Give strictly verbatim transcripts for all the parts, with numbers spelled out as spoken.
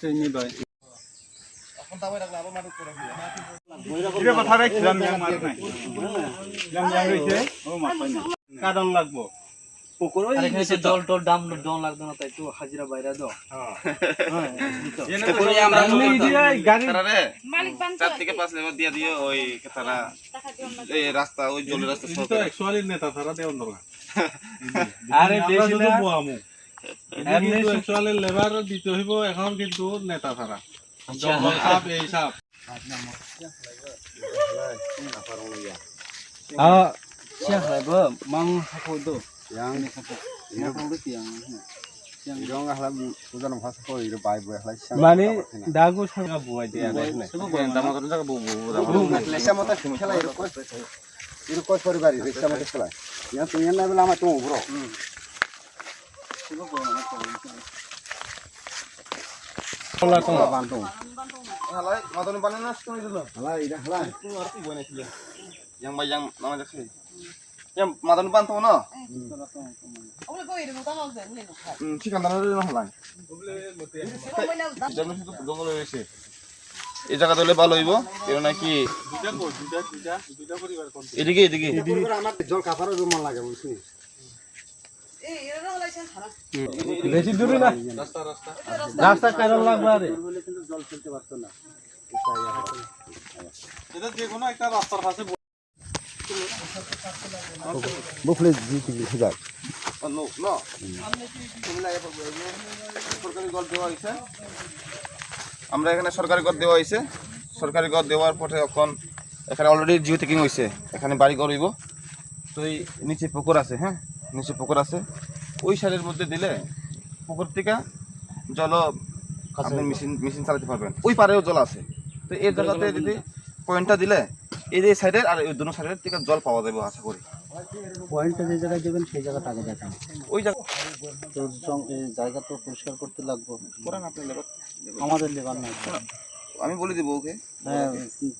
Tini bai. Ire bathare khilam yang mar nai. Yang yang roi se, o ma pai. Kadon lagbo. Are khe se dol tol dam don lagdo na tai to hajira baira do. Ye na to gari. Malik bang চার থেকে পাঁচ লেবার দিয়ে দিও ওই তারা এই রাস্তা ওই জলের রাস্তা সব। Actually neta thara de ondor. Are besi na. Boamu. Actually labour দিতে হইব এখন কিন্তু নেতা thara. আচ্ছা। জঙ্গল সাপ এই সাপ। Ah, siya khlai bo mang hakho do. Yang. Yang hakho do yang. Yang. Yang hakho puja nang hakho iro bai bo hakho siya. Mani dagu sanga buai de. Buai. Yang tama kan jaga bu bu bu. Siya mata kela iro koi. Iro koi poribar iro siya mata kela. Yang tu yang na bela ma tu bro. Halai, madani bani na sukuni dulu. Halai, ida halai. Yang bayang nama jakhe. Yang madani ban tong no. Hmm, sikan dana dulu halai. Jami situ jongol roi se. Ei jaga dole bhalo hoibo. Ero naki. Edike, edike. Jol kaparo rumal lage, bujiso ni? Besi duri na. Rasta, rasta. Rasta karon lagba re. Jol felte parto na. Eta je kono ekta rastar pase. Bufle ji tigi hijak. No, no. সরকারি ঘর দেওয়া হয়েছে। আমরা এখানে সরকারি ঘর দেওয়া হয়েছে। সরকারি ঘর দেওয়ার পথে এখন এখানে already জিও চেকিং হয়েছে। এখানে বাড়ি ঘর হইব। তো এই নিচে পুকুর আছে, হ্যাঁ, নিচে পুকুর আছে। ওই সাইডের মধ্যে দিলে পুকুর থেকে জল আপনি মেশিন, মেশিন চালাতে পারবেন। ওই পারেও জল আছে। তো এই জায়গাতে যদি পয়েন্টটা দিলে এই যে সাইডের আর ওই দুনো সাইডের থেকে জল পাওয়া যাবে আশা করি। পয়েন্টটা যে জায়গায় দেবেন সেই জায়গাটা আগে দেখান। ওই জায়গা তো জং-, এই জায়গা তো পরিষ্কার করতে লাগবো। করেন আপনি লেবার। আমাদের লেবার নাই। আমি বলে দিব ওকে। হ্যাঁ,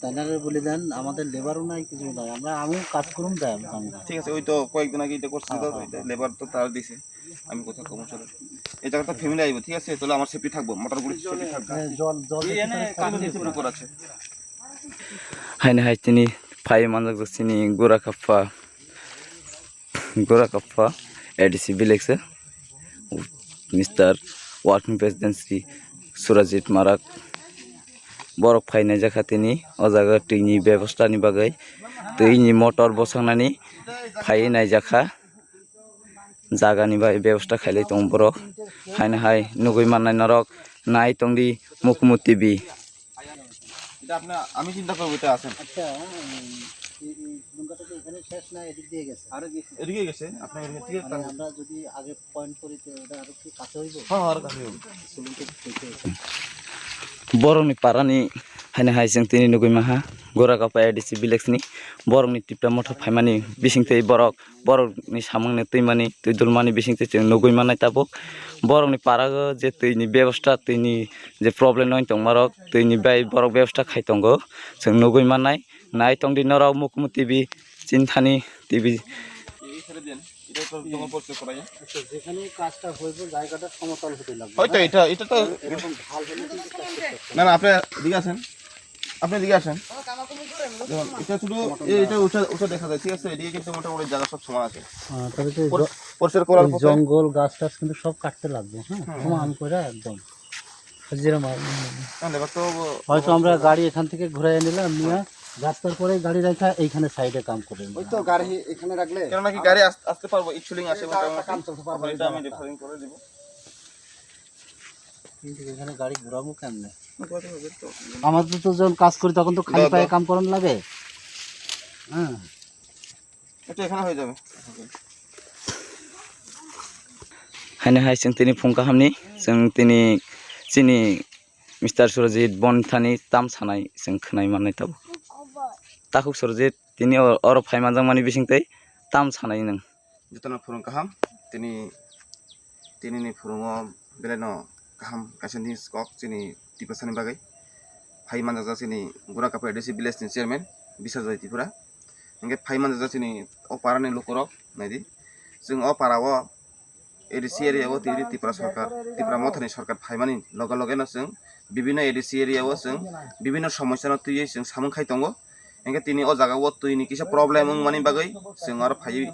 তাইনারে বলে দেন, আমাদের লেবারও নাই, কিছু নাই। আমরা, আমিও কাজ করুম যাই, আমি কাম করি। ঠিক আছে, ওই তো কয়েকদিন আগে এটা করছিল তো, হ্যাঁ, হ্যাঁ, এটা হ্যাঁ। লেবার তো তার দিছে। আমি কথা কম চলে। এই জায়গাটা ফ্যামিলি আইবো, ঠিক আছে? তাহলে আমার সেফটি থাকবো, মোটর গুলি সেফটি থাকবো। হ্যাঁ, জল, জল এই এনে কাম নিচে পুকুর আছে। Haini hai tini phai manjak jak chini Gura Kapha, Gura Kapha A D C village se Mister Working President Shri Surajit Marak borok phainai jakha tini o jaga twi ni bebosta ni bagwi twi ni motor bwsaknani phaiwi nai jakha. Jaga ni bai bebosta khailai tongo borok. Haino hai nugwi mannai norok nai tongdi Mukmu T V. এটা আপনি, আমি চিন্তা করবো, এটা আছেন। আচ্ছা, উম, এই, এই নৌকাটা কি এখানে শেষ না এদিক দিয়ে গেছে? এদিকে গেছে, আপনার এদিকে ঠিক আছে। মানে আমরা যদি আগে পয়েন্ট করি তো এটা আরো কি কাছে হইব? হ্যাঁ, হ্যাঁ, আরো কাছে হইব। Borokni parani haino hai chwng tini nugwi maha Gorakapa A D C village ni borokni tipra mothor phaimani bisingtwi borok borokni samungni twimani, twi dulmani bisingtwi chwng nugwi mannai tabuk. Borokni parago je twini bebosta, twini je problem wng tongmarok, twini bai borok bebosta khai tongo, chwng nugwi mannai. Nai tongdi norok Mukmu T V, Chinthani T V. এই ছেড়ে দেন, এটা তো তোমার পরিষ্কার করা যায়। আচ্ছা, যেখানে কাজটা হইব, জায়গাটা সমতল হতে লাগবে, হয়তো হ্যাঁ? এটা, এটা তো এরকম ঢাল হলে কিন্তু কাজ করতে পারবে না। না, না, আপনি এদিকে আসেন। আপনি এদিকে আসেন। দেখুন, এটা শুধু এই, এটা উঠে, উঠে দেখা যায়, ঠিক আছে? এদিকে কিন্তু মোটামুটি জায়গা সব সমান আছে। হ্যাঁ, তবে তো এই পরি-, জ-, পরিষ্কার করার এই পথে জঙ্গল, গাছ টাছ কিন্তু সব কাটতে লাগবে, হ্যাঁ? হুম, হুম। সমান করে একদম। হাজিরা মাল। না, লেবার তো হয়তো আমরা গাড়ি এখান থেকে ঘুরাই নিলাম, নিয়ে রাস্তার পরে গাড়ি রাখা এইখানে সাইডে কাম করে নিলাম। ওই তো গাড়ি এখানে রাখলে কেননা কি গাড়ি আস-, আসতে পারবো, ইচ্ছুলিং আসে এই জায়গাটা মোটামুটি। কাম চলতে পারবো, ওখানে এই এটা আমি জায়গাটা। রিপেয়ারিং করে দিব। কিন্তু এখানে গাড়ি ঘোরাবো কেমনে? আমাদের তো যখন কাজ করি তখন তো খালি পায়ে কাম করানো লাগে। হ্যাঁ। এটা এখানে হয়ে যাবে। Haino hai chwng tini phung kahamni, chwng tini chini Mister Surajit bon thani tam sanai chwng khwnai mannai tabuk. Takhuk Surajit tini o-, oro phai manjakmani bisingtwi tam sanai nwng. Jotono phurung kaham, tini, tinini phurungo belai no kaham kaisa news kok chini Tiprasani bagwi. Phai manjak jak chini Gorakapa A D C village ni chairman Bisarjoy Tripura. Hingke phai manjak jak chini o para ni lukurok naidi. Chwng o para o A D C area o tini Tripura sarkar, Tripura mothani sarkar phaimani loge loge no chwng Bibhinno A D C area o chwng bibhinno somosya no twiwi chwng samung khai tongo. Hingke tini o jaga o twi ni kisa problem wng mani bagwi chwng aro phaiwi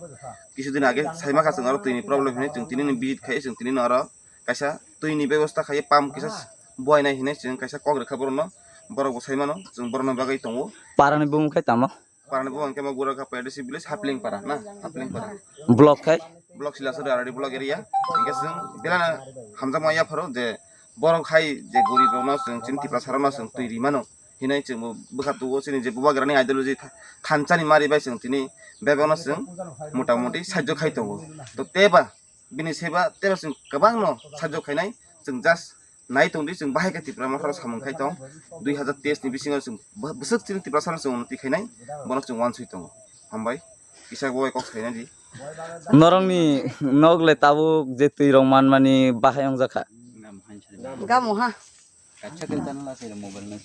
kisu din age sai makha chwng aro twi ni problem hinwi chwng tini ni visit khai chwng tini no aro kaisa twi ni bebosta khai pump kisa buainai hinwi chwng kaisa kok rwkha borok no, borok bo sai mano chwng borok no bagwi tongo. Para ni bumung khai tamo? Parani bo hingke mo gura kha P D C village Hapling para na, Hapling para. Block khai? Block Silasuri R D block area. Hingke chwng belai no hamjakma yapharo je borok hai je gorib rokno chwng chini Tiprasa rokno chwng twi ri mano. Hinai chwng bo bwkha tugo chini je bubagrani ideology tha-, thansa ni mari bai chwng tini bebak no chwng mota moti sajjo khai tongo. To teba bini seba teba chwng kwbangno sajjo khainai chwng just nai tongdi chwng bahai khe Tipra Motha samung khai tong dui hazar teis ni bisingo chwng bw-, bwswk chini Tiprasa no chwng unnoti khainai bono chwng uansuk tongo. Hambai kisa bo kok sainai di. Norokni nok le tabuk je twi rok manmani bahai wngjakha. Gamo ha. Kaisa khe channel asai mobile no.